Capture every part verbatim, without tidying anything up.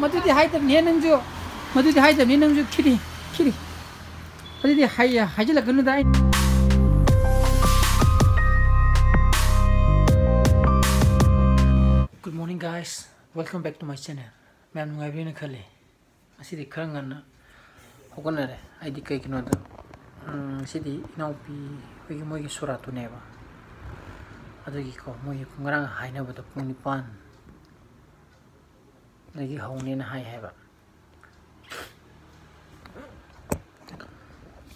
ꯃꯗꯨꯗꯤ ꯍꯥꯏꯗꯕꯅꯤꯍꯦ ꯅꯪꯁꯨ꯫ ꯃꯗꯨꯗꯤ ꯍꯥꯏꯗꯕꯅꯤ ꯅꯪꯁꯨ꯫ ꯈꯤꯔꯤ, ꯈꯤꯔꯤ꯫ ꯑꯗꯨꯗꯤ ꯍꯥꯏ-, ꯍꯥꯏꯖꯤꯜꯂꯛꯀꯅꯨꯗ ꯑꯩ꯫ Good morning, guys. Welcome back to my channel. ꯃꯌꯥꯝ ꯅꯨꯡꯉꯥꯏꯕꯤꯔꯦꯅ ꯈꯜꯂꯤ꯫ ꯉꯁꯤꯗꯤ ꯈꯔ ꯉꯟꯅ ꯍꯧꯒꯠꯅꯔꯦ꯫ ꯑꯩꯗꯤ ꯀꯩꯒꯤꯅꯣꯗ, ꯎꯝ, ꯉꯁꯤꯗꯤ ꯏꯅꯥꯎꯄꯤ ꯍꯣꯏꯒꯤ, ꯃꯣꯏꯒꯤ ꯁꯣꯔꯥꯠꯇꯨꯅꯦꯕ꯫ ꯑꯗꯨꯒꯤꯀꯣ, ꯃꯣꯏꯒꯤ ꯉꯔꯥꯡ ꯍꯥꯏꯅꯕꯗꯣ ꯄꯨꯡ ꯅꯤꯄꯥꯟ ꯗꯒꯤ ꯍꯧꯅꯦꯅ ꯍꯥꯏ ꯍꯥꯏꯕ꯫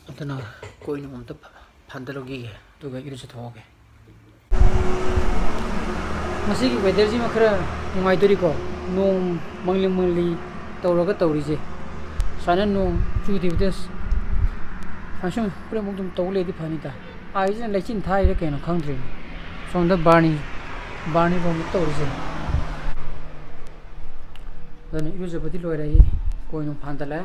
ꯑꯗꯨꯅ ꯀꯣꯏ ꯅꯨꯡ ꯑꯝꯇ ꯐ-, ꯐꯥꯟꯗꯠꯂꯨꯈꯤꯒꯦ, ꯑꯗꯨꯒ ꯏꯔꯨꯖꯊꯣꯛꯑꯒꯦ꯫ ꯉꯁꯤꯒꯤ weatherꯁꯤꯃ ꯈꯔ ꯅꯨꯡꯉꯥꯏꯗꯣꯔꯤꯀꯣ, ꯅꯣꯡ ꯃꯪꯂꯤ ꯃꯪꯂꯤ ꯇꯧꯔꯒ ꯇꯧꯔꯤꯁꯦ꯫ ꯁꯨꯃꯥꯏꯅ ꯅꯣꯡ ꯆꯨꯗꯕꯤꯗ ꯁꯨꯃꯥꯏꯅ ꯁꯨꯝ ꯍꯣꯔꯦꯟꯃꯨꯛ ꯑꯗꯨꯝ ꯇꯧ ꯂꯩꯔꯗꯤ ꯐꯅꯤꯗ꯫ ꯑꯥꯏꯁꯤꯅ ꯂꯩꯆꯤꯟ ꯊꯥꯔꯤꯔ ꯀꯩꯅꯣ ꯈꯪꯗ꯭ꯔꯦ꯫ ꯁꯣꯝꯗ ꯕꯥꯔꯅꯤ, ꯕꯥꯔꯅꯤ ꯐꯥꯎꯕ ꯇꯧꯔꯤꯁꯦ꯫ ꯑꯗꯨꯅ ꯏꯔꯨꯖꯕꯗꯤ ꯂꯣꯏꯔꯦ ꯑꯩ꯫ ꯀꯣꯏ ꯅꯨꯡ ꯐꯥꯟꯗꯠꯂꯦ꯫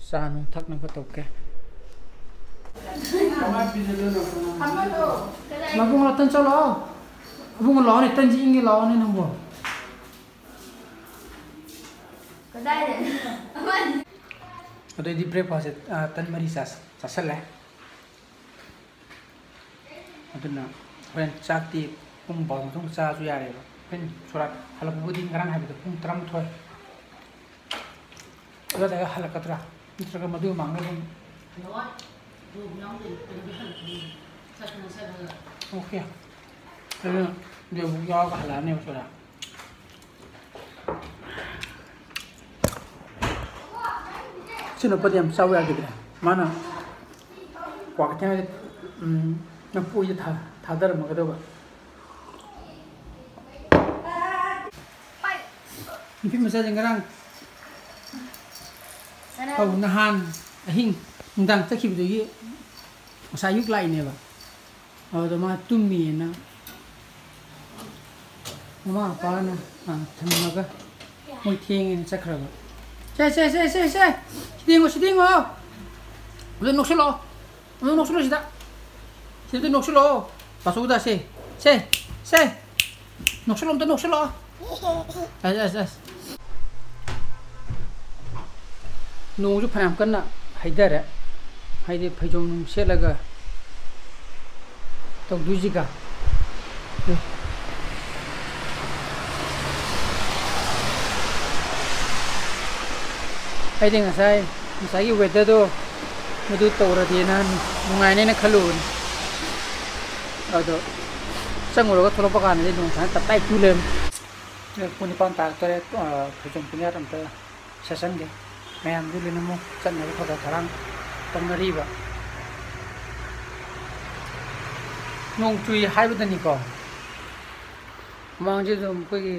ꯆꯥ ꯅꯨꯡ ꯊꯛꯅꯕ ꯇꯧꯒꯦ꯫ ꯃꯕꯨꯡ ꯉꯥꯛꯇꯪ ꯆꯠꯂꯣ꯫ ꯑꯕꯨꯡꯉꯣ ꯂꯥꯛꯑꯣꯅꯦ, ꯇꯟꯁꯤ ꯏꯪꯉꯦ ꯂꯥꯛꯑꯣꯅꯦ ꯅꯪꯕꯨ꯫ ꯀꯗꯥꯏꯗꯅꯣ? ꯑꯃꯅꯤ꯫ ꯑꯗꯨꯑꯣꯏꯗꯤ breakfastꯁꯦ, ꯑ, ꯇꯟ ꯃꯔꯤ ꯆꯥꯁ-, ꯆꯥꯁꯜꯂꯦ꯫ ꯑꯗꯨꯅ ꯍꯣꯔꯦꯟ ꯆꯥꯛꯇꯤ ꯄꯨꯡ ꯕꯥꯔꯣ ꯃꯇꯨꯡ ꯆꯥꯔꯁꯨ ꯌꯥꯔꯦꯕ꯫ ꯍꯣꯔꯦꯟ ꯁꯣꯔꯥꯠ ꯍꯜꯂꯛꯄꯕꯨꯗꯤ ꯉꯔꯥꯡ ꯍꯥꯏꯕꯗꯣ ꯄꯨꯡ ꯇꯔꯥꯃꯥꯊꯣꯏ ꯑꯗꯨꯋꯥꯏꯗꯒ ꯍꯜꯂꯛꯀꯗ꯭ꯔꯥ? ꯅꯠꯇ꯭ꯔꯒ ꯃꯗꯨ ꯃꯃꯥꯡꯗ ꯑꯗꯨꯝ? ꯑꯣꯀꯦ꯫ ꯑꯗꯨꯅ ꯗꯦꯕꯨ ꯌꯥꯎꯔꯒ ꯍꯜꯂꯛꯑꯅꯦꯕ ꯁꯣꯔꯥꯠ꯫ ꯁꯤ ꯅꯨꯄꯥꯗꯤ ꯌꯥꯝ ꯆꯥꯎ ꯌꯥꯈꯤꯗ꯭ꯔꯦ꯫ ꯃꯥꯅ ꯀ꯭ꯋꯥꯀꯩꯊꯦꯜꯗ, ꯎꯝ, ꯅꯝꯐꯨꯗ ꯊꯥ-, ꯊꯥꯗꯔꯝꯃꯒꯗꯧꯕ꯫ ꯅꯨꯄꯤ ꯃꯆꯥꯁꯦ ꯉꯔꯥꯡ, ꯉꯔꯥꯡ꯫ ꯑꯧ, ꯅꯍꯥꯟ ꯑꯍꯤꯡ ꯅꯨꯡꯗꯥꯡ ꯆꯠꯈꯤꯕꯗꯒꯤ ꯉꯁꯥꯏ ꯑꯌꯨꯛ ꯂꯥꯛꯏꯅꯦꯕ꯫ ꯑꯗꯨꯗ ꯃꯥ ꯇꯨꯝꯃꯤꯅ ꯃꯃꯥ ꯃꯄꯥꯅ, ꯑ, ꯊꯝꯃꯒ ꯃꯣꯏ ꯊꯦꯡꯉꯦꯅ ꯆꯠꯈ꯭ꯔꯕ꯫ ꯁꯦ, ꯁꯦ, ꯁꯦ, ꯁꯦ, ꯁꯦ! ꯁꯤꯗ ꯌꯦꯡꯉꯣ, ꯁꯤꯗ ꯌꯦꯡꯉꯣ! ꯑꯗꯨ ꯅꯣꯛꯁꯤꯜꯂꯛꯑꯣ! ꯑꯗꯨ ꯅꯣꯛꯁꯤꯜꯂꯣ ꯁꯤꯗ! ꯁꯤꯗ ꯅꯣꯛꯁꯤꯜꯂꯣ! ꯇꯥꯆꯧꯗ ꯁꯦ! ꯁꯦ! ꯁꯦ! ꯅꯣꯛꯁꯜꯂꯣ, ꯑꯝꯇ ꯅꯣꯛꯁꯜꯂꯣ꯫ ꯑꯁ, ꯑꯁ, ꯑꯁ꯫ ꯅꯣꯡꯁꯨ ꯐꯅꯌꯥꯝ ꯀꯟꯅ ꯍꯩꯊꯔꯦ꯫ ꯍꯥꯏꯗꯤ ꯐꯩꯖꯣꯝ ꯅꯨꯡ ꯁꯦꯠꯂꯒ ꯇꯧꯗꯣꯏꯁꯤꯒ꯫ ꯑꯩꯗꯤ ꯉꯁꯥꯏ, ꯉꯁꯥꯏꯒꯤ weatherꯗꯣ ꯃꯗꯨ ꯇꯧꯔꯗꯤꯅ ꯅꯨꯡꯉꯥꯏꯅꯦꯅ ꯈꯜꯂꯨꯕꯅꯤ꯫ ꯑꯗꯣ ꯆꯪꯉꯨꯔꯒ ꯊꯣꯛꯂꯛꯄ ꯀꯥꯟꯗꯗꯤ ꯅꯣꯡ ꯐꯖꯅ ꯇꯞꯇꯥꯏ ꯆꯨ ꯂꯩꯔꯝꯃꯤ꯫ ꯄꯨꯡ ꯅꯤꯄꯥꯟ ꯇꯥꯔꯛꯇꯣꯔꯦ꯫ ꯑ, ꯐꯩꯖꯣꯝ ꯄꯨꯟꯌꯥꯠ ꯑꯝꯇ ꯁꯦꯠꯆꯟꯒꯦ꯫ ꯃꯌꯥꯝꯁꯨ ꯂꯣꯏꯅꯃꯛ ꯆꯠꯅꯕ ꯈꯔ ꯈꯔ ꯊꯧꯔꯥꯡ ꯇꯧꯅꯔꯤꯕ꯫ ꯅꯣꯡ ꯆꯨꯏ ꯍꯥꯏꯕꯗꯅꯤꯀꯣ, ꯃꯃꯥꯡꯁꯦ ꯑꯗꯨꯝ ꯑꯩꯈꯣꯏꯒꯤ,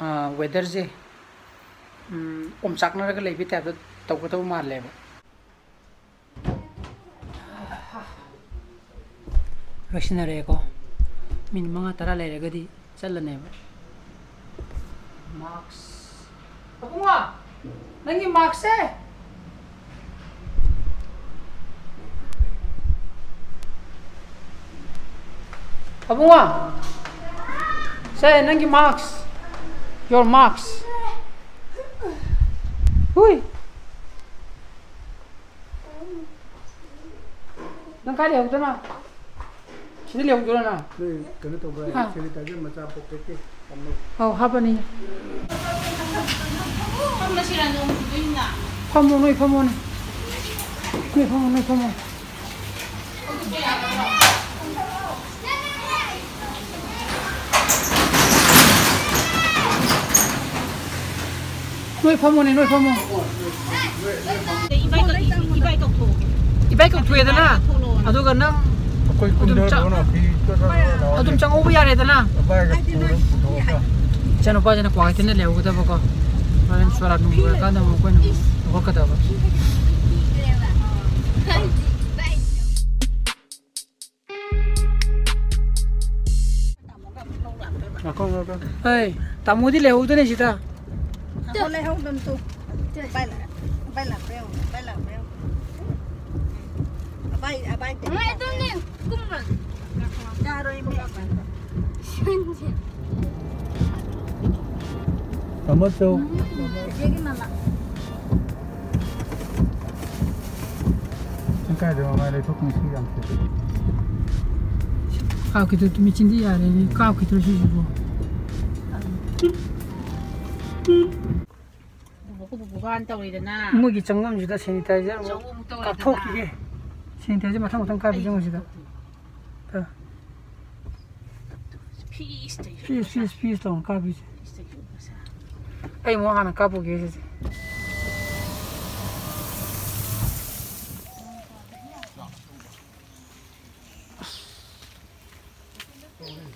ꯑ, weatherꯁꯦ, ꯎꯝ, ꯑꯣꯝꯆꯥꯛꯅꯔꯒ ꯂꯩꯕꯩ typeꯇ ꯇꯧꯒꯗꯕ ꯃꯥꯜꯂꯦꯕ꯫ ꯂꯣꯏꯁꯤꯟꯅꯔꯦꯀꯣ꯫ ꯃꯤꯅꯤꯠ ꯃꯉꯥ ꯇꯔꯥ ꯂꯩꯔꯒꯗꯤ ꯆꯠꯂꯅꯦꯕ꯫ Mask꯫ ꯑꯕꯨꯡꯉꯣ, ꯅꯪꯒꯤ maskꯁꯦ꯫ ꯑꯕꯨꯡꯉꯣ, ꯁꯦ, ꯅꯪꯒꯤ mask꯫ Your mask꯫ ꯍꯨꯏ꯫ ꯅꯪ ꯀꯥꯏ ꯂꯩꯍꯧꯗꯣꯏꯅꯣ? ꯁꯤꯗ ꯂꯩꯍꯧꯗꯣꯏꯔꯣ ꯅꯪ? ꯅꯣꯏ ꯀꯩꯅꯣ ꯇꯧꯕ꯭ꯔꯥ? ꯍꯥ? Sanitizer ꯃꯆꯥ pocketꯀꯤ ꯊꯝꯃꯣ꯫ ꯑꯧ, ꯍꯥꯞꯄꯅꯤ꯫ ꯐꯝꯃꯁꯤꯔ, ꯅꯣꯡ ꯆꯨꯕꯅꯤꯅ? ꯐꯝꯃꯣ, ꯅꯣꯏ ꯐꯝꯃꯣꯅꯦ꯫ ꯅꯣꯏ ꯐꯝꯃꯣ, ꯅꯣꯏ ꯐꯝꯃꯣ꯫ ꯅꯣꯏ ꯐꯝꯃꯣꯅꯦ, ꯅꯣꯏ ꯐꯝꯃꯣ꯫ ꯏꯕꯥꯏ ꯀꯧ-, ꯏꯕꯥꯏ ꯀꯧꯊꯣꯛꯑꯣ꯫ ꯏꯕꯥꯏ ꯀꯧꯊꯣꯛꯑꯦꯗꯅ, ꯊꯣꯛꯂꯛꯑꯣꯅ꯫ ꯑꯗꯨꯒ ꯅꯪ ꯑꯩꯈꯣꯏ ꯑꯗꯨꯝ ꯆꯪ-, ꯀꯨꯝꯊꯔꯨꯔꯣ, ꯐꯤ ꯆꯠꯂꯒ ꯂꯥꯛꯑꯣ꯫ ꯑꯗꯨꯝ ꯆꯪꯍꯧꯕ ꯌꯥꯔꯦꯗꯅ꯫ ꯏꯕꯥꯏꯒ ꯄꯨꯔꯒ ꯄꯨꯊꯣꯛꯑꯒ꯫ ꯏꯆꯥꯅꯨꯄꯥꯁꯤꯅ ꯀ꯭ꯋꯥ ꯀꯩꯊꯦꯜꯗ ꯂꯩꯍꯧꯒꯗꯕꯀꯣ꯫ ꯍꯣꯔꯦꯟ ꯁꯣꯔꯥꯠ ꯅꯨꯡ ꯂꯣꯏꯔꯀꯥꯟꯗ ꯑꯃꯨꯛ ꯑꯩꯈꯣꯏꯅ ꯑꯃꯨꯛ ꯂꯧꯈꯠꯀꯗꯕ꯫ ꯉꯥꯏꯈꯣ, ꯉꯥꯏꯈꯣ꯫ ꯍꯩ, ꯇꯥꯃꯣꯗꯤ ꯂꯩꯍꯧꯗꯣꯏꯅꯦ ꯁꯤꯗ꯫ ꯇꯥꯃꯣ ꯂꯩꯍꯧꯗꯣꯏꯅꯦ ꯇꯨ꯫ ꯑꯕꯥꯏ ꯂꯥꯛ-, ꯑꯕꯥꯏ ꯂꯥꯛꯄ꯭ꯔꯥ ꯌꯦꯡꯉꯨ, ꯑꯕꯥꯏ ꯂꯥꯛꯄ꯭ꯔꯥ ꯌꯦꯡꯉꯨ꯫ ꯑꯕꯥꯏ, ꯑꯕꯥꯏ ꯇꯦ꯫ ꯉꯥꯏ, ꯑꯗꯨꯝꯅꯦ, ꯀꯨꯝꯒ꯭ꯔꯣ꯫ ꯌꯥꯔꯣꯏ, ꯃꯤ ꯂꯥꯛꯄ꯫ ꯁꯟꯁꯦ꯫ ꯇꯥꯃꯣ ꯆꯧ꯫ ꯆꯦꯆꯦꯒꯤ ꯃꯃꯥ꯫ ꯅꯪ ꯀꯥꯏꯗ ꯃꯃꯥꯏ ꯂꯩꯊꯣꯛꯀꯅꯤ ꯁꯤ ꯌꯥꯝ ꯊꯨꯏ꯫ ꯀꯥꯞꯈꯤꯗꯣꯏ ꯃꯦꯆꯤꯟꯗꯤ ꯌꯥꯔꯦꯅꯦ, ꯀꯥꯞꯈꯤꯗꯣꯏ ꯁꯤꯁꯤꯕꯨ꯫ ꯕꯨꯕꯨꯒꯥꯟ ꯇꯧꯔꯤꯗꯅ꯫ ꯃꯣꯏꯒꯤ ꯆꯪꯐꯝꯁꯤꯗ ꯁꯦꯅꯤꯇꯥꯏꯖꯔ ꯑꯃꯨꯛ ꯆꯧ ꯑꯃꯨꯛ ꯇꯧꯔꯦꯗꯅ꯫ ꯀꯥꯞꯊꯣꯛꯈꯤꯒꯦ꯫ ꯁꯦꯅꯤꯇꯥꯏꯖꯔ ꯃꯊꯪ ꯃꯊꯪ ꯀꯥꯞꯄꯤꯁꯦ ꯃꯣꯏꯁꯤꯗ꯫ ꯑ꯫ ꯐꯤꯁ ꯇꯧꯔꯤ꯫ ꯐꯤꯁ, ꯐꯤꯁ, ꯐꯤꯁ ꯇꯧꯔ ꯀꯥꯞꯄꯤꯁꯦ꯫ ꯐꯤꯁ ꯇꯧꯔꯤ ꯃꯁꯥ꯫ ꯑꯩ ꯑꯃꯨꯛ ꯍꯥꯟꯅ ꯀꯥꯞꯄꯨꯒꯦ ꯁꯤꯁꯦ꯫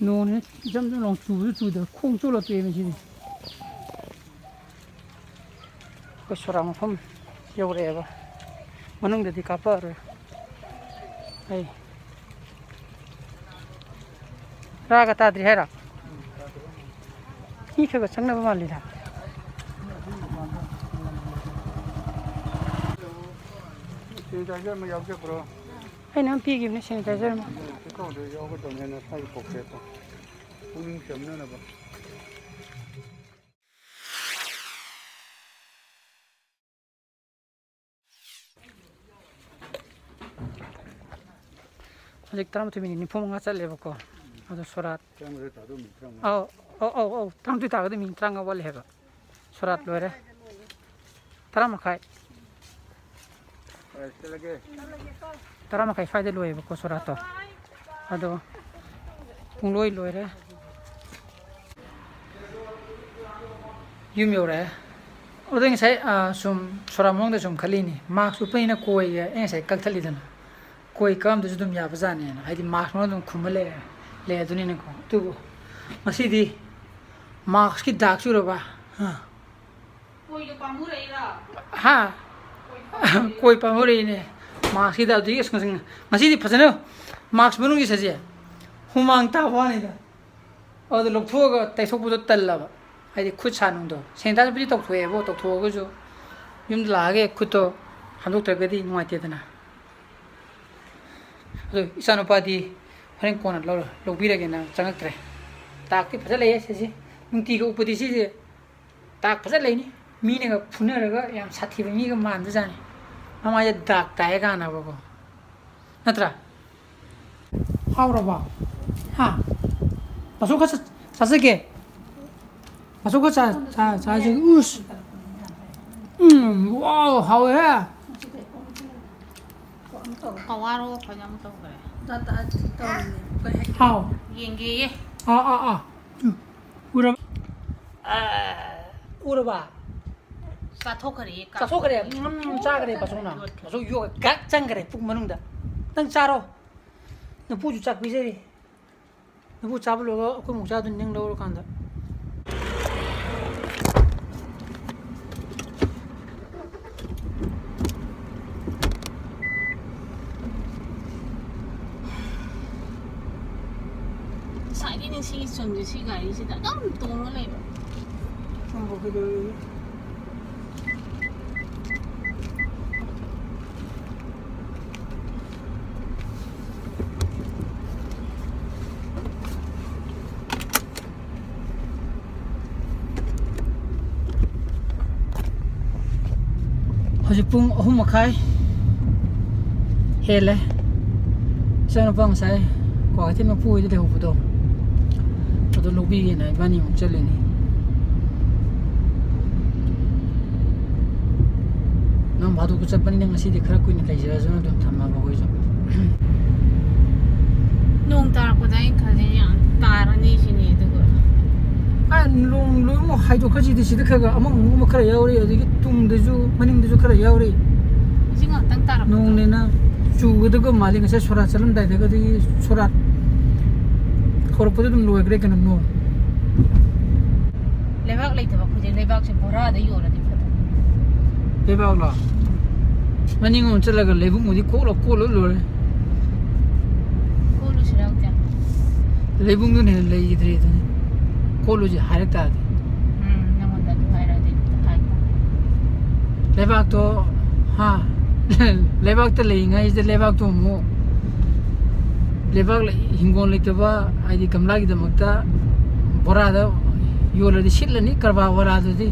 ꯅꯣꯡꯅꯦ ꯖꯝ ꯖꯝ ꯂꯥꯎ ꯆꯨꯕꯁꯨ ꯆꯨꯗꯕ ꯈꯣꯡ ꯆꯣꯠꯂ ꯇꯣꯛꯑꯦ ꯉꯁꯤꯗꯤ꯫ ꯑꯩꯈꯣꯏ ꯁꯣꯔꯥ ꯃꯐꯝ ꯌꯧꯔꯛꯑꯦꯕ꯫ ꯃꯅꯨꯡꯗꯗꯤ ꯀꯥꯞꯄꯛꯑꯔꯣꯏ꯫ ꯑꯩ ꯔꯥꯒ ꯇꯥꯗ꯭ꯔꯤ ꯍꯥꯏꯔꯣ? ꯃꯤ ꯈꯔ ꯈꯔ ꯆꯪꯅꯕ ꯃꯥꯜꯂꯤꯗ꯫ ꯁꯦꯅꯤꯇꯥꯏꯖꯔ ꯑꯃ ꯌꯥꯎꯖꯕ꯭ꯔꯣ? ꯑꯩꯅ ꯑꯃ ꯄꯤꯈꯤꯕꯅꯦ ꯁꯦꯅꯤꯇꯥꯏꯖꯔ ꯑꯃ꯫ ꯆꯦꯈꯥꯎꯗ ꯌꯥꯎꯒꯗꯕꯅꯦ, ꯅꯁꯥꯒꯤ ꯄꯣꯀꯦꯠꯇꯣ꯫ ꯄꯨꯛꯅꯤꯡ ꯆꯝꯅꯅꯕ꯫ ꯍꯧꯖꯤꯛ ꯇꯔꯥꯃꯥꯊꯣꯏ ꯃꯤꯅꯤꯠ ꯅꯤꯐꯨ ꯃꯉꯥ ꯆꯠꯂꯦꯕꯀꯣ꯫ ꯑꯗꯣ ꯁꯣꯔꯥꯠ꯫ ꯇꯔꯥꯃꯥꯊꯣꯏ ꯇꯥꯗꯧ ꯃꯤꯅꯤꯠ ꯇꯔꯥꯃꯉꯥ꯫ ꯑꯧ, ꯑꯧ, ꯑꯧ, ꯑꯧ, ꯇꯔꯥꯃꯥꯊꯣꯏ ꯇꯥꯒꯗꯧ ꯃꯤꯅꯤꯠ ꯇꯔꯥꯃꯉꯥ ꯋꯥꯠꯂꯤ ꯍꯥꯏꯕ꯫ ꯁꯣꯔꯥꯠ ꯂꯣꯏꯔꯦ꯫ ꯇꯔꯥ ꯃꯈꯥꯏ꯫ ꯍꯣꯏ, ꯆꯠꯂꯒꯦ꯫ ꯇꯔꯥ ꯃꯈꯥꯏ ꯁ꯭ꯋꯥꯏꯗ ꯂꯣꯏꯌꯦꯕꯀꯣ ꯁꯣꯔꯥꯠꯇꯣ꯫ ꯑꯗꯣ ꯄꯨꯡꯂꯣꯏ ꯂꯣꯏꯔꯦ꯫ ꯌꯨꯝ ꯌꯧꯔꯛꯑꯦ꯫ ꯑꯗꯨꯗꯩ ꯉꯁꯥꯏ, ꯑ, ꯁꯨꯝ ꯁꯣꯔꯥꯠ ꯃꯅꯨꯡꯗ ꯁꯨꯝ ꯈꯜꯂꯤꯅꯤ, ꯃꯥꯛꯁ ꯎꯞꯄꯅꯤꯅ ꯀꯣꯏꯒ ꯑꯩ ꯉꯁꯥꯏ ꯀꯛꯊꯠꯂꯤꯗꯅ꯫ ꯀꯣꯏ ꯀꯛꯑꯝꯗꯁꯨ ꯑꯗꯨꯝ ꯌꯥꯕꯖꯥꯠꯅꯦꯅ, ꯍꯥꯏꯗꯤ ꯃꯥꯛꯁ ꯃꯅꯨꯡꯗ ꯑꯗꯨꯝ ꯈꯨꯝꯃ ꯂꯩꯔꯦ, ꯂꯩ ꯑꯗꯨꯅꯤꯅꯀꯣ꯫ ꯑꯗꯨꯕꯨ ꯉꯁꯤꯗꯤ ꯃꯥꯛꯁꯀꯤ ꯗꯥꯛ ꯆꯨꯔꯕ꯫ ꯍꯥ? ꯀꯣꯏꯗꯣ ꯄꯥꯝꯃꯨꯔꯛꯏꯔꯣ? ꯍꯥ? ꯀꯣꯏ ꯄꯥꯝꯃꯨꯔꯛꯏꯅꯦ꯫ ꯃꯥꯛꯁꯀꯤꯗ ꯑꯗꯨꯒꯤ ꯑꯁ ꯉꯁꯤ-, ꯉꯁꯤꯗꯤ ꯐꯖꯅ ꯃꯥꯛꯁ ꯃꯅꯨꯡꯒꯤ ꯁꯦ ꯍꯨꯃꯥꯡ ꯇꯥꯕ ꯋꯥꯅꯤꯗ꯫ ꯑꯗꯨ ꯂꯧꯊꯣꯛꯑꯒ ꯇꯩꯊꯣꯛꯄꯗꯣ ꯇꯜꯂꯕ꯫ ꯍꯥꯏꯗꯤ ꯈꯨꯠ ꯁꯥ ꯅꯨꯡꯗꯣ꯫ ꯁꯦꯅꯤꯇꯥꯏꯖꯔꯕꯨꯗꯤ ꯇꯧꯊꯣꯛꯑꯦꯕꯣ, ꯇꯧꯊꯣꯛꯑꯒꯁꯨ ꯌꯨꯝꯗ ꯂꯥꯛꯑꯒ ꯈꯨꯠꯇꯣ ꯍꯥꯝꯗꯣꯛꯇ꯭ꯔꯒꯗꯤ ꯅꯨꯡꯉꯥꯏꯇꯦꯗꯅ꯫ ꯑꯗꯨ ꯏꯆꯥꯅꯨꯄꯥꯗꯤ ꯍꯣꯔꯦꯟ ꯀꯣꯟꯅ ꯂꯧꯔ-, ꯂꯧꯕꯤꯔꯒꯦꯅ ꯆꯪꯉꯛꯇ꯭ꯔꯦ꯫ ꯗꯥꯛꯇꯤ ꯐꯖ ꯂꯩꯌꯦ ꯁꯤꯁꯦ꯫ ꯅꯨꯡꯇꯤꯒꯤ ꯎꯞꯄꯗꯤ ꯁꯤꯁꯦ ꯗꯥꯛ ꯐꯖ ꯂꯩꯅꯤ꯫ ꯃꯤꯅꯒ ꯐꯨꯅꯔꯒ ꯌꯥꯝ ꯁꯥꯊꯤꯕ ꯃꯤꯒ ꯃꯥꯟꯕꯖꯥꯠꯅꯤ꯫ ꯃꯃꯥꯏꯗ ꯗꯥꯛ ꯇꯥꯏ ꯀꯥꯟꯅꯕꯀꯣ꯫ ꯅꯠꯇ꯭ꯔꯥ? ꯍꯥꯎꯔꯕꯣ? ꯍꯥ? ꯃꯁꯨ ꯈꯔ ꯆꯥ-, ꯆꯥꯖꯒꯦ꯫ ꯃꯁꯨ ꯈꯔ ꯆꯥ-, ꯆꯥ-, ꯆꯥꯖꯒꯦ꯫ ꯎꯁ꯫ ꯎꯝ, ꯋꯥꯎ, ꯍꯥꯎꯋꯦꯍꯦ꯫ ꯀꯋꯥꯔꯣ ꯐꯖꯅ ꯑꯃꯨꯛ ꯇꯧꯈ꯭ꯔꯦ꯫ ꯍꯥꯎ꯫ ꯌꯦꯡꯒꯦꯌꯦ꯫ ꯑꯥ, ꯑꯥ, ꯑꯥ꯫ ꯎꯝ꯫ ꯎꯔꯕ? ꯎꯔꯕ? ꯆꯥꯊꯣꯛꯈ꯭ꯔꯦ, ꯆꯥꯊꯣꯛꯈ꯭ꯔꯦ꯫ ꯎꯝ, ꯆꯥꯈ꯭ꯔꯦ, ꯄꯥꯆꯧꯅ꯫ ꯄꯥꯆꯧ ꯌꯣꯠ ꯒꯛ ꯆꯪꯈ꯭ꯔꯦ ꯄꯨꯛ ꯃꯅꯨꯡꯗ꯫ ꯅꯪ ꯆꯥꯔꯣ꯫ ꯅꯄꯨꯁꯨ ꯆꯥꯛ ꯄꯤꯖꯔꯤ꯫ ꯅꯄꯨ ꯆꯥꯕ ꯂꯣꯏꯔꯒ ꯑꯩꯈꯣꯏ ꯑꯃꯨꯛ ꯆꯥꯗꯣꯏꯅꯤ, ꯅꯪ ꯂꯧꯔꯀꯥꯟꯗ꯫ ꯉꯁꯥꯏꯗꯩꯅꯦ ꯁꯤꯒꯤ ꯆꯨꯝꯁꯦ, ꯁꯤ ꯒꯥꯔꯤꯁꯤꯗ ꯑꯗꯨꯝ ꯇꯣꯡꯉ ꯂꯩꯕ꯫ ꯅꯪꯕꯨ ꯀꯩꯗꯧꯔꯤꯒꯦ? ꯍꯧꯖꯤꯛ ꯄꯨꯡ ꯑꯍꯨꯝ ꯃꯈꯥꯏ ꯍꯦꯜꯂꯦ꯫ ꯏꯆꯥꯅꯨꯄꯥ ꯉꯁꯥꯏ ꯀ꯭ꯋꯥꯀꯩꯊꯦꯜ ꯃꯄꯨ ꯍꯣꯏꯗ ꯂꯩꯍꯧꯕꯗꯣ, ꯑꯗꯨ ꯂꯧꯕꯤꯒꯦꯅ ꯏꯕꯥꯅꯤ ꯑꯃꯨꯛ ꯆꯠꯂꯤꯅꯤ꯫ ꯅꯣꯡ ꯐꯥꯗꯣꯛꯁꯨ ꯆꯠꯄꯅꯤꯅ ꯉꯁꯤꯗꯤ ꯈꯔ ꯀꯨꯏꯅ ꯂꯩꯖꯔꯁꯅꯨ, ꯑꯗꯨꯝ ꯊꯝꯃꯕ ꯑꯩꯈꯣꯏꯁꯨ꯫ ꯅꯣꯡ ꯇꯥꯔꯛꯄꯗ ꯑꯩꯅ ꯈꯜꯂꯤ ꯌꯥꯝ ꯇꯥꯔꯅꯤ ꯁꯤꯅꯤ, ꯑꯗꯨꯒ ꯑ, ꯅꯣꯡ ꯂꯣꯏꯅꯃꯛ ꯍꯥꯏꯗꯣꯛꯈ꯭ꯔꯁꯤꯗꯤ, ꯁꯤꯗ ꯈꯔ ꯈꯔ ꯑꯃꯨꯛ ꯑꯃꯨꯛ ꯈꯔ ꯌꯥꯎꯔꯤ, ꯑꯗꯒꯤ ꯇꯨꯡꯗꯁꯨ ꯃꯅꯤꯡꯗꯁꯨ ꯈꯔ ꯌꯥꯎꯔꯤ꯫ ꯍꯧꯖꯤꯛ ꯉꯥꯛꯇꯪ ꯇꯥꯔꯛꯄꯗꯣ꯫ ꯅꯣꯡꯅꯦꯅ ꯆꯨꯒꯗꯕ ꯃꯥꯜꯂꯤ꯫ ꯉꯁꯥꯏ ꯁꯣꯔꯥꯠ ꯆꯠꯂꯝꯗꯥꯏꯗꯒꯗꯤ, ꯁꯣꯔꯥꯠ ꯍꯧꯔꯛꯄꯗ ꯑꯗꯨꯝ ꯂꯣꯏꯈ꯭ꯔꯦ ꯀꯩꯅꯣ ꯅꯣꯡ꯫ ꯂꯩꯕꯥꯛ ꯂꯩꯇꯕ ꯑꯩꯈꯣꯏꯁꯦ ꯂꯩꯕꯥꯛꯁꯦ ꯕꯣꯔꯥꯗ ꯌꯣꯜꯂꯗꯤ ꯐꯗꯧꯕ꯫ ꯂꯩꯕꯥꯛꯂꯣ? ꯃꯅꯤꯡ ꯑꯃ ꯆꯠꯂꯒ ꯂꯩꯕꯨꯡꯕꯨꯗꯤ ꯀꯣꯠꯂ ꯀꯣꯠꯂ ꯂꯣꯏꯔꯦ꯫ ꯀꯣꯠꯂꯨꯁꯤꯔ ꯍꯧꯖꯤꯛ? ꯂꯩꯕꯨꯡꯗꯨꯅ ꯍꯦꯟꯅ ꯂꯩꯈꯤꯗ꯭ꯔꯦ ꯑꯗꯨꯅꯤ꯫ ꯀꯣꯠꯂꯨꯁꯤ ꯍꯥꯏꯔꯛ ꯇꯥꯔꯗꯤ꯫ ꯎꯝ, ꯅꯪꯉꯣꯟꯗ ꯑꯗꯨ ꯍꯥꯏꯔꯛꯑꯗꯤ ꯍꯥꯏ ꯇꯥꯔꯦ꯫ ꯂꯩꯕꯥꯛꯇꯣ, ꯍꯥ? ꯂꯩꯕꯥꯛꯇ ꯂꯩꯔꯤꯉꯩꯁꯤꯗ ꯂꯩꯕꯥꯛꯇꯣ ꯑꯃꯨꯛ, ꯂꯩꯕꯥꯛ ꯂꯩ-, ꯍꯤꯡꯒꯣꯜ ꯂꯩꯇꯕ, ꯍꯥꯏꯗꯤ ꯒꯝꯂꯥꯒꯤꯗꯃꯛꯇ ꯕꯣꯔꯥꯗ ꯌꯣꯜꯂꯗꯤ ꯁꯤꯠꯂꯅꯤ ꯀꯔꯕꯥꯔ ꯋꯥꯔꯥꯗꯨꯗꯤ꯫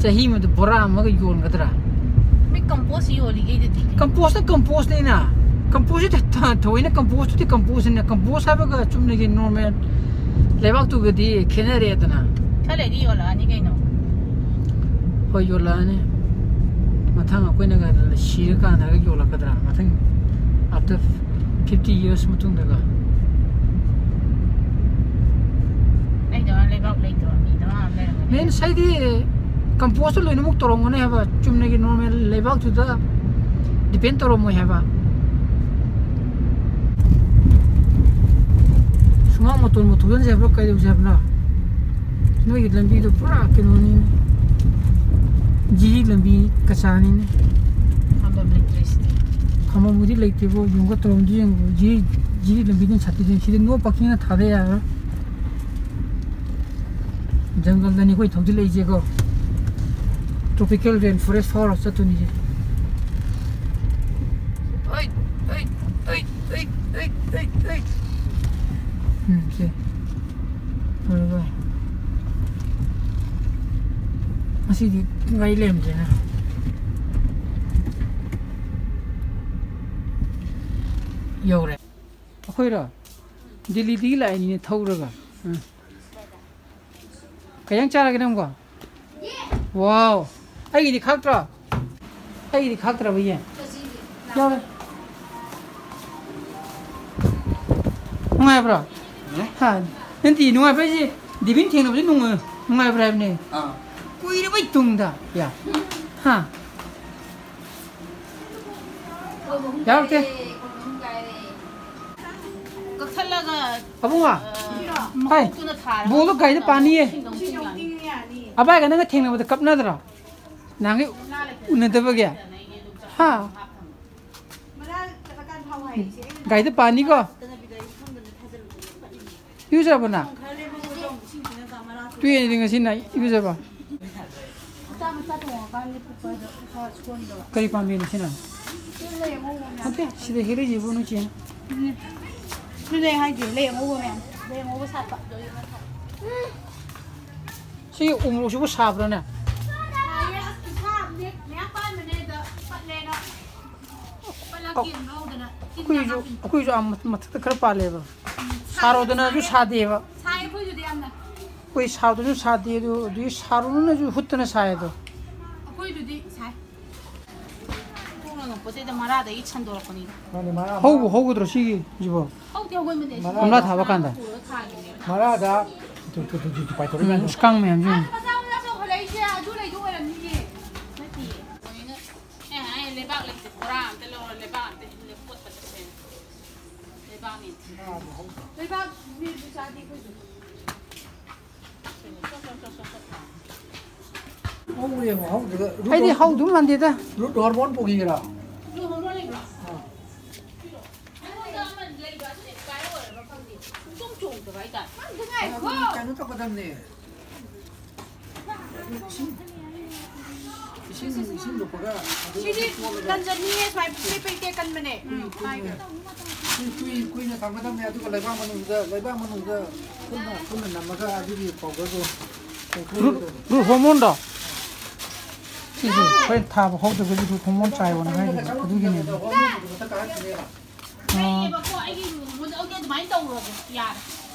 ꯆꯍꯤ ꯑꯃꯗ ꯕꯣꯔꯥ ꯑꯃꯒ ꯌꯣꯟꯒꯗ꯭ꯔꯥ? ꯃꯤ ꯀꯝꯄꯣꯁ ꯌꯣꯜꯂꯤꯈꯩꯗꯨꯗꯤ꯫ ꯀꯝꯄꯣꯁꯅ ꯀꯝꯄꯣꯁꯅꯤꯅ꯫ ꯀꯝꯄꯣꯁꯁꯤ ꯊ-, ꯊꯑꯣꯏꯅ ꯀꯝꯄꯣꯁꯇꯨꯗꯤ ꯀꯝꯄꯣꯁꯅꯤꯅ꯫ ꯀꯝꯄꯣꯁ ꯍꯥꯏꯕꯒ ꯆꯨꯝꯅꯒꯤ ꯅꯣꯔꯃꯦꯜ ꯂꯩꯕꯥꯛꯇꯨꯒꯗꯤ ꯈꯦꯠꯅꯔꯦꯗꯅ꯫ ꯈꯔ ꯂꯩꯔꯗꯤ ꯌꯣꯜꯂꯛꯑꯅꯤ ꯀꯩꯅꯣ꯫ ꯍꯣꯏ, ꯌꯣꯜꯂꯛꯑꯅꯤ꯫ ꯃꯊꯪ ꯑꯩꯈꯣꯏꯅꯒ ꯁꯤꯔꯀꯥꯟꯗꯒ ꯌꯣꯜꯂꯛꯀꯗ꯭ꯔꯥ? ꯃꯊꯪ after fifty years ꯃꯇꯨꯡꯗꯒ꯫ ꯑꯩꯗꯣ ꯂꯩꯕꯥꯛ ꯂꯩꯇꯕ ꯃꯤꯗꯣ ꯑꯃ ꯂꯩꯔꯝꯒꯅꯤ꯫ ꯃꯤꯟꯁ ꯍꯥꯏꯗꯤ ꯀꯝꯄꯣꯁꯇ ꯂꯣꯏꯅꯃꯛ ꯇꯧꯔꯝꯒꯅꯤ ꯍꯥꯏꯕ, ꯆꯨꯝꯅꯒꯤ ꯅꯣꯔꯃꯦꯜ ꯂꯩꯕꯥꯛꯇꯨꯗ ꯗꯤꯄꯦꯟ ꯇꯧꯔꯝꯃꯣꯏ ꯍꯥꯏꯕ꯫ ꯁꯨꯃꯥꯡ ꯃꯇꯣꯟꯕꯨ ꯊꯧꯖꯤꯟꯁꯦ ꯍꯥꯏꯕ꯭ꯔꯣ, ꯀꯩꯗꯧꯁꯦ ꯍꯥꯏꯕꯅꯣ? ꯅꯣꯏꯒꯤ ꯂꯝꯕꯤꯗꯣ ꯄꯨꯔꯥ ꯀꯩꯅꯣꯅꯤꯅꯦ, ꯖꯤꯔꯤ ꯂꯝꯕꯤ ꯀꯆꯥꯅꯤꯅꯦ꯫ ꯈꯥꯝꯕꯝ ꯂꯩꯇ꯭ꯔꯦ ꯁꯤꯗꯤ꯫ ꯈꯥꯝꯕꯝꯕꯨꯗꯤ ꯂꯩꯇꯦꯕꯣ, ꯌꯦꯡꯉꯨꯀ ꯇꯧꯔꯝꯗꯣ ꯌꯦꯡꯉꯨ, ꯖꯤꯔꯤ, ꯖꯤꯔꯤ ꯂꯝꯕꯤꯗꯨꯅ ꯁꯥꯠꯇꯣꯏꯁꯦ꯫ ꯁꯤꯗꯤ no parking ꯅ ꯊꯥꯗ ꯌꯥꯔꯔꯣꯏ꯫ ꯖꯪꯒꯜꯗꯅꯤ ꯑꯩꯈꯣꯏ ꯊꯧꯖꯤꯜꯂꯛꯏꯁꯦꯀꯣ꯫ Tropical rain forest ꯐꯥꯎꯔ ꯆꯠꯇꯣꯏꯅꯤꯁꯦ꯫ ꯑꯩ, ꯑꯩ, ꯑꯩ, ꯑꯩ, ꯑꯩ, ꯑꯩ, ꯑꯩ꯫ ꯎꯝ, ꯁꯦ꯫ ꯐꯔꯦ, ꯐꯔꯦ꯫ ꯉꯁꯤꯗꯤ ꯒꯥꯔꯤ ꯂꯩꯔꯝꯗ꯭ꯔꯦꯅ꯫ ꯌꯧꯔꯦ꯫ ꯑꯩꯈꯣꯏꯔꯣ? ꯗꯤꯜꯂꯤꯗꯒꯤ ꯂꯥꯛꯏꯅꯤꯅꯦ ꯊꯧꯔꯒ꯫ ꯎꯝ꯫ ꯀꯩ ꯏꯟꯖꯥꯡ ꯆꯥꯔꯒꯦ ꯅꯪꯕꯣ? ꯋꯥꯎ! ꯑꯩꯒꯤꯗꯤ ꯈꯥꯛꯇ꯭ꯔꯣ? ꯑꯩꯒꯤꯗꯤ ꯈꯥꯛꯇ꯭ꯔꯕ ꯌꯦꯟ? ꯌꯥꯎꯔꯦ꯫ ꯅꯨꯡꯉꯥꯏꯕ꯭ꯔꯣ? ꯎꯝ? ꯍꯥ? ꯅꯠꯇꯦ, ꯅꯨꯡꯉꯥꯏꯕ꯭ꯔꯥ ꯍꯥꯏꯁꯦ? ꯗꯦꯕꯤꯟ ꯊꯦꯡꯅꯕꯁꯦ ꯅꯨꯡꯉꯥꯏ-, ꯅꯨꯡꯉꯥꯏꯕ꯭ꯔꯥ ꯍꯥꯏꯕꯅꯦ꯫ ꯑꯥ꯫ ꯀꯨꯏꯔꯕꯩ ꯇꯨꯡꯗ꯫ ꯌꯥ꯫ ꯍꯥ? ꯌꯥꯔꯛꯇꯦ꯫ ꯀꯛꯊꯠꯂꯒ, ꯑꯕꯨꯡꯉꯣ꯫ ꯑ, ꯍꯥꯏ꯫ ꯃꯈꯣꯛꯇꯨꯅ ꯊꯥꯔꯒ ꯕꯣꯜꯗꯣ ꯒꯥꯔꯤꯗ ꯄꯥꯅꯤꯌꯦ꯫ ꯏꯁꯤꯡꯗ ꯑꯃꯨꯛ ꯇꯤꯡ ꯌꯥꯅꯤ꯫ ꯑꯕꯥꯏꯒ ꯅꯪꯒ ꯊꯦꯡꯅꯕꯗ ꯀꯞꯅꯗ꯭ꯔꯣ? ꯅꯍꯥꯟꯒꯩ ꯎꯅꯗꯕꯒꯤ꯫ ꯍꯥ? ꯒꯥꯔꯤꯗ ꯄꯥꯅꯤꯀꯣ꯫ ꯏꯔꯨꯖꯔꯕꯣ ꯅꯪ? ꯇꯨꯌꯦꯟꯗꯤ ꯉꯁꯤ ꯅꯪ ꯏꯔꯨꯖꯕ? ꯀꯔꯤ ꯄꯥꯝꯕꯤꯅꯣ ꯁꯤꯅ? ꯅꯠꯇꯦ, ꯁꯤꯗ ꯍꯦꯛꯂꯛꯏꯁꯤꯕꯨ ꯅꯣꯏ ꯆꯦꯅ? ꯑꯗꯨꯅꯦ ꯍꯥꯏꯁꯦ, ꯂꯩ ꯑꯉꯧꯕ ꯃꯌꯥꯝ, ꯂꯩ ꯑꯉꯧꯕ ꯁꯥꯠꯄ꯫ ꯁꯤ ꯎꯃꯣꯔꯣꯛꯁꯤꯕꯨ ꯁꯥꯕ꯭ꯔꯥꯅꯦ? ꯁꯥꯏꯌꯦ, ꯑꯁ, ꯈꯨꯁꯥ ꯑꯃꯅꯦ꯫ ꯃꯌꯥꯝ ꯄꯥꯟꯕꯅꯦ, ꯑꯗ ꯄꯠꯂꯦꯅ꯫ ꯄꯠꯂ ꯑꯧ꯫ ꯀꯦꯟꯕ ꯍꯧꯗꯅ꯫ ꯇꯤꯟ ꯑꯩꯈꯣꯏꯁꯨ, ꯌꯥꯝ ꯍꯥꯞꯄꯤ꯫ ꯑꯩꯈꯣꯏꯁꯨ ꯑꯥ ꯃꯊꯛꯇ ꯈꯔ ꯄꯥꯜꯂꯦꯕ꯫ ꯎꯝ, ꯁꯥꯏꯌꯦ, ꯁꯥꯔꯣꯗꯅꯁꯨ ꯁꯥꯏꯌꯦ꯫ ꯁꯥꯗꯦꯕ꯫ ꯁꯥꯏ ꯑꯩꯈꯣꯏꯗꯨꯗꯤ ꯌꯥꯝꯅ꯫ ꯑꯩꯈꯣꯏ ꯁꯥꯔꯣꯗꯅꯁꯨ ꯁꯥꯗꯦ, ꯑꯗꯨ, ꯑꯗꯨꯒꯤ ꯁꯥꯔꯣꯗꯅꯁꯨ ꯍꯨꯠꯇꯅ ꯁꯥꯏ ꯑꯗꯣ꯫ ꯑꯩꯈꯣꯏꯗꯨꯗꯤ ꯁꯥꯏ꯫ ꯈꯣꯡꯅ ꯉꯝꯄꯣꯠꯇꯦꯗ, ꯃꯔꯥꯗꯒꯤ ꯁꯟꯗꯣꯔꯛꯄꯅꯤ꯫ ꯃꯥꯅꯦ, ꯃꯔꯥ, ꯍꯧꯕ ꯃꯔꯥ꯫ ꯍꯧꯒꯗ꯭ꯔꯣ ꯁꯤꯒꯤ, ꯁꯤꯕꯣ? ꯍꯧꯗꯤ ꯍꯧꯒꯟꯕꯅꯦ꯫ ꯃꯔꯥ꯫ ꯒꯝꯂꯥ ꯊꯥꯕ ꯀꯥꯟꯗ? ꯄꯨꯔꯒ ꯊꯥꯈꯤꯕꯅꯦꯕ꯫ ꯃꯔꯥꯗ ꯇꯨ, ꯇꯨ, ꯇꯨ, ꯇꯨ, ꯇꯨ ꯄꯥꯏꯊꯣꯔꯛꯏ ꯎꯝ, ꯃꯌꯥꯝꯗꯣ꯫ ꯑꯁ, ꯀꯥꯡ ꯃꯌꯥꯝꯁꯦ ꯌꯦꯡꯉꯨ꯫ ꯃꯆꯥ ꯃꯆꯥ ꯆꯣꯡꯈꯠꯂꯛꯏꯁꯦ ꯑꯗꯨ ꯂꯩꯗꯣ ꯑꯣꯏꯔꯝꯅꯤꯌꯦ꯫ ꯅꯠꯇꯤꯌꯦ꯫ ꯀꯩꯅꯣ? ꯑꯦ, ꯑꯩ ꯂꯩꯕꯥꯛ ꯂꯩꯇꯦ, ꯕꯣꯔꯥ ꯑꯝꯇ ꯂꯧꯔ ꯂꯩꯕꯥꯛ ꯑꯝꯇ ꯍꯤꯡꯅ ꯀꯣꯠꯄ ꯆꯠꯁꯦꯅ꯫ ꯂꯩꯕꯥꯛꯅꯦ꯫ ꯃꯔꯥꯗ ꯍꯧꯗ꯭ꯔꯣ? ꯂꯩꯕꯥꯛ ꯃꯤꯁꯨ ꯆꯥꯗꯦ ꯑꯩꯈꯣꯏꯁꯨ꯫ ꯍꯧꯔꯦ ꯌꯦꯡꯉꯣ, ꯍꯧꯗ꯭ꯔꯒ ꯔꯨꯠ ꯑꯩꯗꯤ ꯍꯣꯔ-, ꯍꯧꯗꯧ ꯃꯥꯟꯗꯦꯗ꯫ ꯔꯨꯠ ꯍꯣꯔꯃꯣꯟ ꯄꯨꯈꯤꯒꯦꯔꯥ? ꯔꯨꯠ ꯍꯣꯔꯃꯣꯟ ꯂꯩꯕ꯭ꯔꯣ? ꯑꯥ꯫ ꯑꯩꯉꯣꯟꯗ ꯑꯃ ꯂꯩꯕ, ꯑꯗꯨꯗꯤ ꯀꯥꯏ ꯑꯣꯏꯔꯕ ꯈꯪꯗꯦ꯫ ꯁꯨꯡꯆꯣꯡ ꯆꯣꯡꯗꯕ ꯍꯥꯏꯇꯥꯔꯦ꯫ ꯃꯥ ꯉꯥꯏꯈꯣ꯫ ꯀꯩꯅꯣ ꯇꯧꯒꯗꯕꯅꯦ꯫ ꯏꯁꯤꯡ, ꯏꯁꯤꯡ, ꯏꯁꯤꯡ ꯂꯨꯞꯄꯒ ꯑꯗꯨ ꯁꯤꯗꯤ ꯀꯣꯠꯂꯒ ꯀꯟꯖꯟꯅꯤꯌꯦ, ꯁꯨꯃꯥꯏ ꯄꯦꯛ ꯄꯦꯛ ꯇꯦꯛꯀꯟꯕꯅꯦ꯫ ꯎꯝ, ꯀꯨꯏ-, ꯀꯨꯏ-, ꯄꯥꯏꯒꯦ꯫ ꯀꯨꯏ-, ꯀꯨꯏ-, ꯀꯨꯏꯅ ꯊꯝꯒꯗꯕꯅꯦ꯫ ꯑꯗꯨꯒ ꯂꯩꯕꯥꯛ ꯃꯅꯨꯡꯗ, ꯂꯩꯕꯥꯛ ꯃꯅꯨꯡꯗ ꯈꯨꯠꯅ, ꯈꯨꯠꯅ ꯅꯝꯃꯒ ꯑꯗꯨꯒꯤ ꯄꯥꯎꯗꯔꯗꯣ ꯔꯨꯠ, ꯇꯧꯊꯣꯛꯀꯗꯕꯅꯦ꯫ ꯔꯨꯠ ꯍꯣꯔꯃꯣꯟꯗꯣ? ꯁꯤꯁꯦ ꯑꯩꯈꯣꯏꯅ ꯊꯥꯕ ꯍꯧꯗ꯭ꯔꯒꯁꯨ ꯔꯨꯠ ꯍꯣꯔꯃꯣꯟ ꯆꯥꯏꯌꯣꯅ ꯍꯥꯏꯗꯨꯗꯤ ꯑꯗꯨꯒꯤꯅꯦꯕ꯫ ꯍꯣꯔꯃꯣꯟꯗꯨ ꯃꯊꯛ ꯀꯥꯈꯠꯈꯤꯅꯦꯕ꯫ ꯑꯥ꯫ ꯂꯩꯌꯦꯕꯀꯣ, ꯑꯩꯒꯤ ꯔꯨꯝ ꯑꯃꯗ ꯑꯗꯨꯃꯥꯏꯅ ꯇꯧꯔꯣꯕ, ꯌꯥꯔꯦ꯫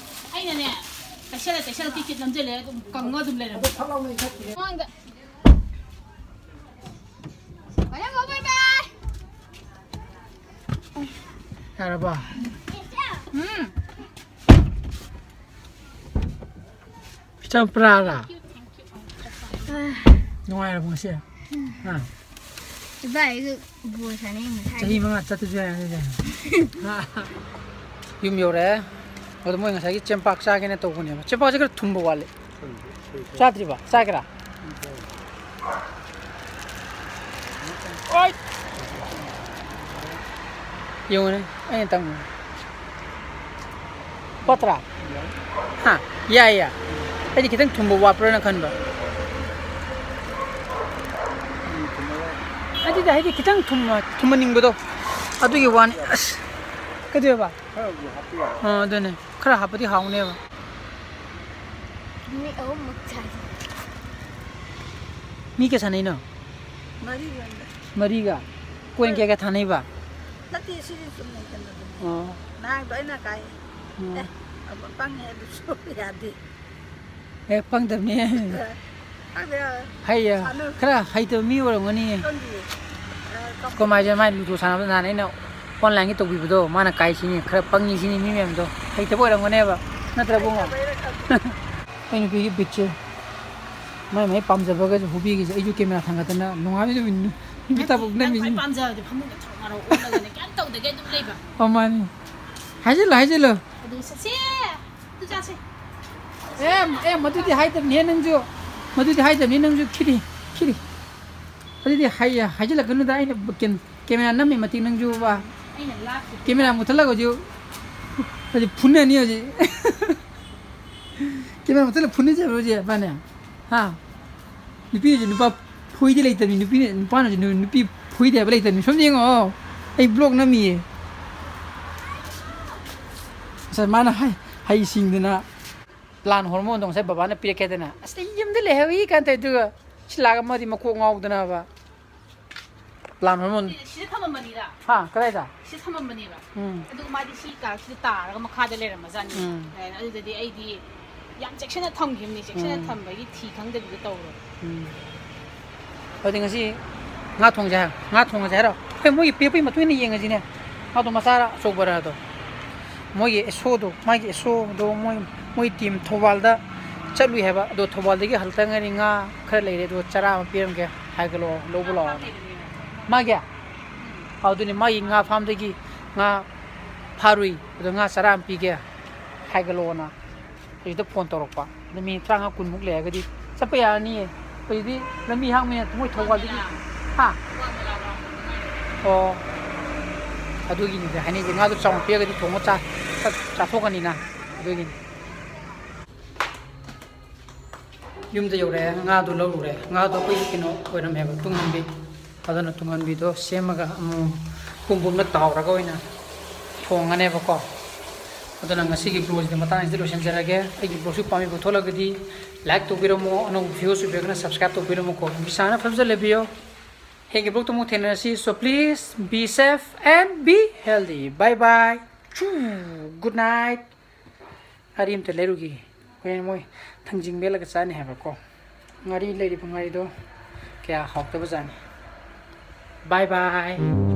ꯑꯩꯅꯅꯦ, ꯇꯩꯁꯜꯂ, ꯇꯩꯁꯜꯂ ꯀꯤꯠ ꯀꯤꯠ ꯅꯝꯁꯤꯜꯂꯦ, ꯑꯗꯨꯝ ꯀꯪꯉ ꯑꯗꯨꯝ ꯂꯩꯔꯝꯃꯦ꯫ ꯑꯗꯣ ꯐꯠ ꯂꯥꯎꯅ ꯏꯟꯊꯠꯈꯤꯅꯦ꯫ ꯃꯃꯥꯡꯗ꯫ ꯌꯥꯔꯕꯣ? ꯎꯝ꯫ ꯆꯝꯄ꯭ꯔꯥꯔꯥ? ꯅꯨꯡꯉꯥꯏꯔꯕꯣ ꯉꯁꯤ? ꯑꯥ꯫ ꯏꯕꯥ, ꯑꯩꯁꯨ ꯕꯣꯜ ꯁꯥꯟꯅꯩ ꯉꯁꯥꯏ꯫ ꯆꯍꯤ ꯃꯉꯥ ꯆꯠꯇꯁꯨ ꯌꯥꯏ ꯍꯥꯏꯁꯦ꯫ ꯌꯨꯝ ꯌꯧꯔꯛꯑꯦ꯫ ꯑꯗꯣ ꯃꯣꯏ ꯉꯁꯥꯏꯒꯤ ꯆꯦꯡꯄꯥꯛ ꯆꯥꯒꯦꯅ ꯇꯧꯕꯅꯦꯕ꯫ ꯆꯦꯡꯄꯥꯛꯁꯦ ꯈꯔ ꯊꯨꯝꯕ ꯋꯥꯠꯂꯦ꯫ ꯆꯥꯗ꯭ꯔꯤꯕ? ꯆꯥꯒꯦꯔꯥ? ꯑꯣꯏ! ꯌꯦꯡꯉꯨꯅꯦ, ꯑꯩꯅ ꯇꯝꯃꯤꯅꯦ꯫ ꯄꯠꯇ꯭ꯔꯥ? ꯍꯥ? ꯌꯥꯏ, ꯌꯥꯏ꯫ ꯑꯩꯗꯤ ꯈꯤꯇꯪ ꯊꯨꯝꯕ ꯋꯥꯠꯄ꯭ꯔꯥꯅ ꯈꯟꯕ꯫ ꯑꯗꯨꯗꯤ ꯍꯥꯏꯗꯤ ꯈꯤꯇꯪ ꯊꯨꯝꯃ-, ꯊꯨꯝꯍꯟꯅꯤꯡꯕꯗꯣ꯫ ꯑꯗꯨꯒꯤ ꯋꯥꯅꯤ꯫ ꯑꯁ, ꯀꯩꯗꯧꯋꯦꯕ? ꯈꯔꯕꯨꯗꯤ ꯍꯥꯞꯄ ꯌꯥꯏ꯫ ꯑꯥ, ꯑꯗꯨꯅꯦ꯫ ꯈꯔ ꯍꯥꯞꯄꯗꯤ ꯍꯥꯎꯅꯦꯕ꯫ ꯃꯤ ꯑꯍꯨꯝꯃꯨꯛ ꯆꯥꯏ꯫ ꯃꯤ ꯀꯌꯥ ꯁꯥꯟꯅꯩꯅꯣ? ꯃꯔꯤꯒ꯫ ꯃꯔꯤꯒ? ꯀꯣꯏꯟ ꯀꯌꯥ ꯀꯌꯥ ꯊꯥꯅꯩꯕ? ꯅꯠꯇꯦ, ꯁꯤꯗꯤ ꯆꯨꯝꯅ ꯀꯩꯅꯣ ꯑꯗꯨꯝ꯫ ꯑꯣ꯫ ꯅꯍꯥꯟꯗꯣ ꯑꯩꯅ ꯀꯥꯏ꯫ ꯑꯣ꯫ ꯑꯦ, ꯑꯃ ꯄꯪꯉꯦ ꯑꯗꯨꯁꯨ ꯌꯥꯗꯦ꯫ ꯑꯦ, ꯄꯪꯗꯕꯅꯦ꯫ ꯑꯦ, ꯈꯪꯗꯦ꯫ ꯍꯩ, ꯁꯥꯟꯅ- ꯈꯔ ꯍꯩꯇꯕ ꯃꯤ ꯑꯣꯏꯔꯝꯒꯅꯤ꯫ ꯈꯪꯗꯤꯌꯦ꯫ ꯑꯦ, ꯀꯝ- ꯀꯃꯥꯏꯅ ꯃꯥꯏ ꯂꯨꯗꯣ ꯁꯥꯟꯅꯕꯗ ꯅꯍꯥꯟ ꯑꯩꯅ online ꯒꯤ ꯇꯧꯕꯤꯕꯗꯣ, ꯃꯥꯅ ꯀꯥꯏꯁꯤꯅꯤ, ꯈꯔ ꯄꯪꯉꯤ ꯁꯤꯅꯤ ꯃꯤ ꯃꯌꯥꯝꯗꯣ꯫ ꯍꯩꯇꯕ ꯑꯣꯏꯔꯝꯒꯅꯦꯕ꯫ ꯅꯠꯇ꯭ꯔ ꯏꯕꯨꯡꯉꯣ? ꯍꯩꯇꯕꯩꯔ ꯈꯪꯗꯦ꯫ ꯑꯩ ꯅꯨꯄꯤꯒꯤ ꯕꯤꯠꯁꯦ꯫ ꯃꯥꯏ ꯃꯥꯏ ꯄꯥꯝꯖꯕꯒꯁꯦ ꯍꯣꯕꯤꯒꯤꯁꯦ ꯑꯩꯁꯨ ꯀꯦꯃꯦꯔꯥ ꯊꯥꯡꯒꯠꯇꯅ ꯅꯨꯡꯉꯥꯏꯕꯗꯨ ꯅꯨꯄꯤ ꯊꯕꯛ ꯅꯪ ꯈ꯭ꯋꯥꯏ ꯅꯝꯃꯤꯁꯤꯅꯤ꯫ ꯄꯥꯝꯖꯕꯗꯤ ꯐꯃꯨꯡꯗ ꯊꯧ ꯉꯥꯔꯧ ꯑꯣꯜꯂꯒꯅꯦ ꯀꯩꯝ ꯇꯧꯗꯒꯩ ꯑꯗꯨꯝ ꯂꯩꯕ꯫ ꯑꯣ, ꯃꯥꯅꯤ꯫ ꯍꯥꯏꯖꯤꯜꯂꯣ, ꯍꯥꯏꯖꯤꯜꯂꯣ꯫ ꯑꯗꯨꯒ ꯆꯠꯁꯦ꯫ ꯑꯗꯨ ꯆꯥꯁꯦ꯫ ꯑꯦ, ꯑꯦ, ꯃꯗꯨꯗꯤ ꯍꯥꯏꯗꯕꯅꯤꯍꯦ ꯅꯪꯁꯨ꯫ ꯃꯗꯨꯗꯤ ꯍꯥꯏꯗꯕꯅꯤ ꯅꯪꯁꯨ, ꯈꯤꯔꯤ, ꯈꯤꯔꯤ꯫ ꯑꯗꯨꯗꯤ ꯍꯥꯏ-, ꯍꯥꯏꯖꯤꯜꯂꯛꯀꯅꯨꯗ, ꯑꯩꯅ ꯀꯦꯝ-, ꯀꯦꯃꯦꯔꯥ ꯅꯝꯃꯤ ꯃꯇꯤꯛ ꯅꯪꯁꯨꯕ꯫ ꯑꯩꯅ ꯂꯥꯛꯈꯤꯕ꯫ ꯀꯦꯃꯦꯔꯥ ꯃꯨꯠꯊꯠꯂꯒ ꯍꯧꯖꯤꯛ, ꯍꯧꯖꯤꯛ ꯐꯨꯅꯅꯤ ꯍꯧꯖꯤꯛ꯫ ꯀꯦꯃꯦꯔꯥ ꯃꯨꯠꯊꯠꯂꯒ ꯐꯨꯅꯁꯦ ꯍꯥꯏꯕ꯭ꯔꯣ ꯍꯧꯖꯤꯛ ꯏꯕꯥꯅꯤ? ꯍꯥ? ꯅꯨꯄꯤꯁꯦ ꯅꯨꯄꯥ ꯐꯨꯏꯗꯤ ꯂꯩꯇꯕꯅꯤ, ꯅꯨꯄꯤꯅ, ꯅꯨꯄꯥꯅꯁꯨ ꯅꯨ-, ꯅꯨꯄꯤ ꯐꯨꯏꯗꯦ ꯍꯥꯏꯕ ꯂꯩꯇꯕꯅꯤ꯫ ꯁꯣꯝꯗ ꯌꯦꯡꯉꯣ, ꯑꯩ vlog ꯅꯝꯃꯤꯌꯦ꯫ ꯉꯁꯥꯏ ꯃꯥꯅ ꯍꯩ, ꯍꯩ ꯁꯤꯡꯗꯅ plant hormone ꯗꯣ ꯉꯁꯥꯏ ꯕꯕꯥꯅ ꯄꯤꯔꯛꯀꯦꯗꯅ, "ꯑꯁ, ꯑꯩ ꯌꯨꯝꯗ ꯂꯩꯍꯧꯏ" ꯀꯥꯏꯅ ꯇꯧꯏ, ꯑꯗꯨꯒ ꯁꯤ ꯂꯥꯛꯑꯒ ꯃꯥꯗꯤ ꯃꯀꯣꯛ ꯉꯥꯎꯗꯅꯕ plant hormone꯫ ꯁꯤꯗ ꯊꯝꯃꯝꯕꯅꯤꯗ꯫ ꯍꯥ, ꯀꯗꯥꯏꯗ? ꯁꯤꯗ ꯊꯝꯃꯝꯕꯅꯦꯕ꯫ ꯎꯝ꯫ ꯑꯗꯨꯒ ꯃꯥꯗꯤ ꯁꯤ ꯀꯥꯔꯛꯁꯤꯗ ꯇꯥꯔꯒ ꯃꯈꯥꯗ ꯂꯩꯔꯝꯃꯖꯥꯠꯅꯤ꯫ ꯎꯝ꯫ ꯑꯗꯨꯗꯗꯤ ꯑꯩꯗꯤ ꯌꯥꯝ ꯆꯦꯛꯁꯤꯟꯅ ꯊꯝꯈꯤꯕꯅꯤ, ꯆꯦꯛꯁꯤꯟꯅ ꯎꯝ꯫ ꯊꯝꯕꯒꯤ ꯊꯤ ꯈꯪꯗꯕꯤꯗ ꯇꯧꯔꯕ꯫ ꯎꯝ꯫ ꯑꯗꯨꯗꯤ ꯉꯁꯤ ꯉꯥ ꯊꯣꯡꯁꯦ ꯍꯥꯏ-, ꯉꯥ ꯊꯣꯡꯉꯁꯦ ꯍꯥꯏꯔꯣ? ꯍꯣꯏ, ꯃꯣꯏꯒꯤ ꯄꯤꯔꯛꯄꯒꯤ ꯃꯇꯨꯡ ꯏꯟꯅ ꯌꯦꯡꯉꯁꯤꯅꯦ꯫ ꯉꯥꯗꯣ ꯃꯆꯥꯔ ꯑꯆꯧꯕꯔ ꯑꯗꯣ? ꯃꯣꯏꯒꯤ ꯑꯦꯁꯣꯗꯣ, ꯃꯥꯒꯤ ꯑꯦꯁꯣꯗꯣ ꯃꯣꯏ, ꯃꯣꯏ team ꯊꯧꯕꯥꯜꯗ ꯆꯠꯂꯨꯏ ꯍꯥꯏꯕ꯫ ꯑꯗꯣ ꯊꯧꯕꯥꯜꯗꯒꯤ ꯍꯜꯂꯛꯇ ꯉꯥꯏꯔꯤ, ꯉꯥ ꯈꯔ ꯂꯩꯔꯦ, ꯑꯗꯨꯒ ꯆꯔꯥ ꯑꯃ ꯄꯤꯔꯝꯒꯦ, ꯍꯥꯏꯒꯠꯂꯛꯑꯣ, ꯂꯧꯕ ꯂꯥꯛꯑꯣꯅ꯫ ꯃꯥꯒꯤ? ꯑꯗꯨꯅꯤ, ꯃꯥꯒꯤ ꯉꯥ farm ꯗꯒꯤ ꯉꯥ ꯐꯥꯔꯨꯏ, ꯑꯗꯣ ꯉꯥ ꯆꯔꯥ ꯑꯃ ꯄꯤꯒꯦ, ꯍꯥꯏꯒꯠꯂꯛꯑꯣꯅ꯫ ꯍꯧꯖꯤꯛꯇ phone ꯇꯧꯔꯛꯄ꯫ ꯑꯗꯨ minute ꯇꯔꯥꯃꯉꯥ ꯀꯨꯟꯃꯨꯛ ꯂꯩꯔꯒꯗꯤ ꯆꯠꯄ ꯌꯥꯔꯅꯤꯌꯦ꯫ ꯍꯧꯖꯤꯛꯇꯤ ꯂꯝꯕꯤ ꯍꯥꯡꯕꯅꯤꯅ ꯃꯣꯏ ꯊꯧꯕꯥꯜꯗꯒꯤ꯫ ꯍꯥ? ꯑꯣ꯫ ꯑꯗꯨꯒꯤꯅꯤꯗ ꯍꯥꯏꯅꯩꯁꯦ꯫ ꯉꯥꯗꯣ ꯆꯥꯎꯅ ꯄꯤꯔꯒꯗꯤ ꯊꯣꯡꯉ ꯆꯥ-, ꯆꯥ-, ꯆꯥꯊꯣꯛꯀꯅꯤꯅ꯫ ꯑꯗꯨꯒꯤꯅꯤ꯫ ꯌꯨꯝꯗ ꯌꯧꯔꯛꯑꯦ, ꯉꯥꯗꯣ ꯂꯧꯔꯨꯔꯦ꯫ ꯉꯥꯗꯣ ꯑꯩꯈꯣꯏꯒꯤ ꯀꯩꯅꯣ ꯑꯣꯏꯔꯝꯃꯦꯕ, ꯇꯨꯡꯍꯟꯕꯤ꯫ ꯑꯗꯨꯅ ꯇꯨꯡꯍꯟꯕꯤꯗꯣ ꯁꯦꯝꯃꯒ ꯑꯃꯨꯛ ꯄꯨꯝ ꯄꯨꯝꯅ ꯇꯥꯎꯔꯒ ꯑꯣꯏꯅ ꯊꯣꯡꯉꯅꯦꯕꯀꯣ꯫ ꯑꯗꯨꯅ ꯉꯁꯤꯒꯤ vlog ꯁꯤꯗꯤ ꯃꯇꯥꯡ ꯑꯁꯤꯗ ꯂꯣꯏꯁꯤꯟꯖꯔꯒꯦ꯫ ꯑꯩꯒꯤ vlog ꯁꯤ ꯄꯥꯝꯕꯤꯕ ꯊꯣꯛꯂꯒꯗꯤ like ꯇꯧꯕꯤꯔꯝꯃꯣ, ꯑꯅꯧꯕ viewer ꯁꯨ ꯕꯦꯛꯅ subscribe ꯇꯧꯕꯤꯔꯝꯃꯨꯀꯣ꯫ ꯅꯨꯡꯁꯥꯅ ꯐꯖꯅ ꯂꯩꯕꯤꯌꯣ꯫ ꯍꯌꯦꯡꯒꯤ vlog ꯇ ꯑꯃꯨꯛ ꯊꯦꯡꯅꯔꯁꯤ꯫ So please be safe and be healthy. Bye bye. Good night. ꯉꯥꯔꯤ ꯑꯝꯇ ꯂꯩꯔꯨꯒꯦ꯫ ꯍꯣꯔꯦꯟ ꯃꯣꯏ ꯊꯥꯡꯖꯤꯡ ꯃꯦꯠꯂꯒ ꯆꯥꯅꯤ ꯍꯥꯏꯕꯀꯣ꯫ ꯉꯥꯔꯤ ꯂꯩꯔꯤꯕ ꯉꯥꯔꯤꯗꯣ ꯀꯌꯥ ꯍꯥꯎꯇꯕ ꯖꯥꯠꯅꯤ꯫ Bye bye.